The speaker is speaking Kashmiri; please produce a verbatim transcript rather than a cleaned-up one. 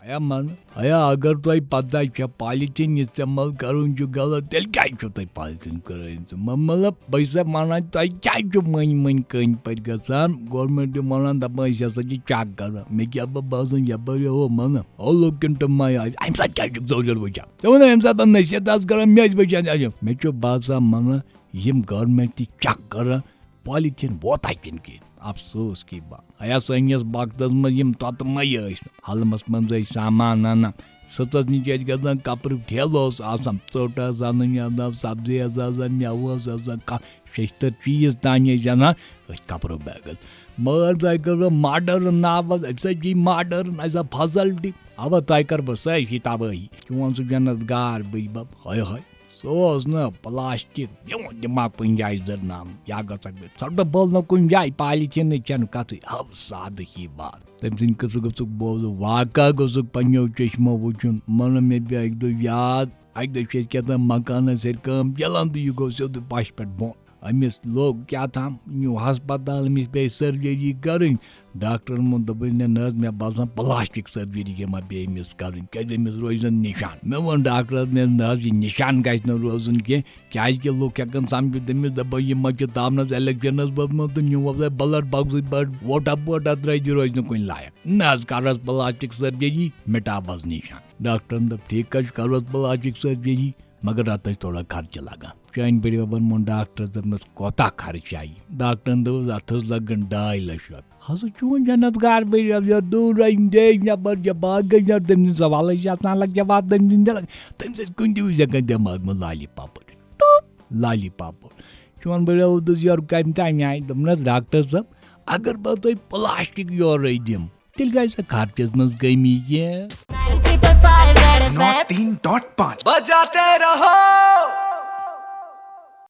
اے من، اے اگر تۄہہِ پتہ چھےٚ پالیتھیٖن استعمال کرُن چھُ غلط، تیٚلہِ کیٛازِ چھُو تۄہہِ پالیتھیٖن کران استعمال؟ مطلب، بہٕ چھُسے ونان، تۄہہِ کیٛازِ چھُو مٔنٛزۍ مٔنٛزۍ کٔنۍ پٲٹھۍ گژھان؟ گورمنٹ تہِ ونان، دپان، أسۍ ہسا چھِ چیک کران۔ مےٚ کیٛاہ بہٕ باسان یپٲرۍ ہو منہٕ، او لوٗکن تہٕ ما آسہِ، امہِ ساتہٕ کیٛازِ چھُکھ زوجر وٕچھان؟ ژےٚ ووٚنُے، ییٚمہِ ساتہٕ بہٕ نصیحت آسہٕ کران، مےٚ ٲسۍ وٕچھان۔ مےٚ چھُ باسان منہٕ، یِم گورمنٹ تہِ چیک کران، پالیتھیٖن ووتا کِنہٕ کِہیٖنۍ؟ افسوس کی بات۔ ایا سٲنِس وقتس منٛز یِم تۄتہٕ مَے ٲسۍ نہٕ۔ حلمس منٛز ٲسۍ سامان انان۔ سٕژس نِش ٲسۍ گژھان، کپرُک ٹھیلہٕ اوس آسان، ژوٚٹ ٲس انٕنۍ آسان، سبزی ٲس آسان، مٮ۪وٕ اوس آسان، کانٛہہ شیٚشتٕر چیٖز تانۍ ٲسۍ انان، أتھۍ کپرٕ بیگس۔ مگر تۄہہِ کٔرٕو ماڈٲرٕن ناو حظ، اَمہِ سۭتۍ گٔے ماڈٲرٕن، اَسہِ آو فیسلٹی۔ اَوا تۄہہِ کٔرٕوٕ سٲرسٕے تبٲہی۔ چون سُہ جنت گار بٕے بب، ہاے ہاے۔ سُہ اوس نہٕ پلاسٹک، میون دٮ۪ماغ کُنہِ جایہِ زٕرناوُن۔ یا گژھکھ بہٕ ژھۄٹہٕ بولنہٕ کُنہِ جایہِ، پالیتھیٖنٕچ چھَنہٕ کَتھٕے۔ ہو سادٕ ہی بات۔ تٔمۍ سٕنٛدِ قٕصہٕ گوٚژھُکھ بوزُن، واقعہ گوٚژھُکھ پنٛنیو چشمو وٕچھُن۔ مَنہٕ مےٚ پیوٚو اَکہِ دۄہ یاد، اَکہِ دۄہ چھِ أسۍ کیٛاہ تام مکانَس سۭتۍ کٲم چَلان تہٕ یہِ گوٚو سیوٚدُے پَشہِ پٮ۪ٹھ بۄن۔ أمِس لوٚگ کیٛاہ تام، نیوٗ ہسپتال، أمِس پیٚیہِ سٔرجری کَرٕنۍ۔ ڈاکٹرن ووٚن، دوٚپُن، "نہ، نہ حظ، مےٚ باسان پلاسٹک سٔرجری یہِ ما پیٚیہِ أمِس کَرٕنۍ، کیٛازِ أمِس روزِ نہٕ نِشان۔" مےٚ ووٚن ڈاکٹرس، مےٚ نہ حظ، یہِ نِشان گژھِ نہٕ روزُن کینٛہہ، کیٛازِ کہِ لُکھ ہٮ۪کن سمجھِتھ، تٔمِس دَپان، یہِ ما چھُ تاونس الیکشنس منٛز تہٕ نیوٗ وۄپدے بلڈ باکسٕچ پٲٹھۍ ووٹا پوٹا ترٲوِتھ، یہِ روزِ نہٕ کُنہِ لایق۔ نہ حظ، کَرس پلاسٹک سٔرجری، مِٹاوس نِشان۔ ڈاکٹرن دوٚپ، "ٹھیٖک حظ چھُ، کَرُس پلاسٹک سٔرجری، مگر اَتھ حظ چھُ تھوڑا خرچہٕ لگان۔" چٲنۍ بٔڈۍ ببن ووٚن ڈاکٹرس، دوٚپنس، "کوتاہ خرچہٕ آیہِ؟" ڈاکٹرن دوٚپُس، "اَتھ حظ لگن ڈاے لچھ رۄپیہِ۔" ہسا چون جنت گار بٔڈۍ بب، یَتھ دوٗر آیہِ دے نٮ۪بر، جب باغ گٔے نٮ۪بر، تٔمۍ سٕنٛز سوالٕے چھِ آسان الگ جواب، تٔمۍ سٕنٛدِ الگ، تٔمۍ سۭتۍ کُنہِ تہِ وِزِ ہٮ۪کان دٮ۪ماغ منٛز لالی پاپڑ، ٹوپ، لالی پاپڑ۔ چون بٔڈۍ بب دوٚپُس، "یورٕ کَمہِ تامہِ آیہِ؟" دوٚپنس، "ڈاکٹر صٲب، اگر بہٕ تۄہہِ پلاسٹک یورَے دِمہٕ، تیٚلہِ گژھِ سا خرچس منٛز کمی کینٛہہ؟" तीन डॉट पाँच बजाते रहो।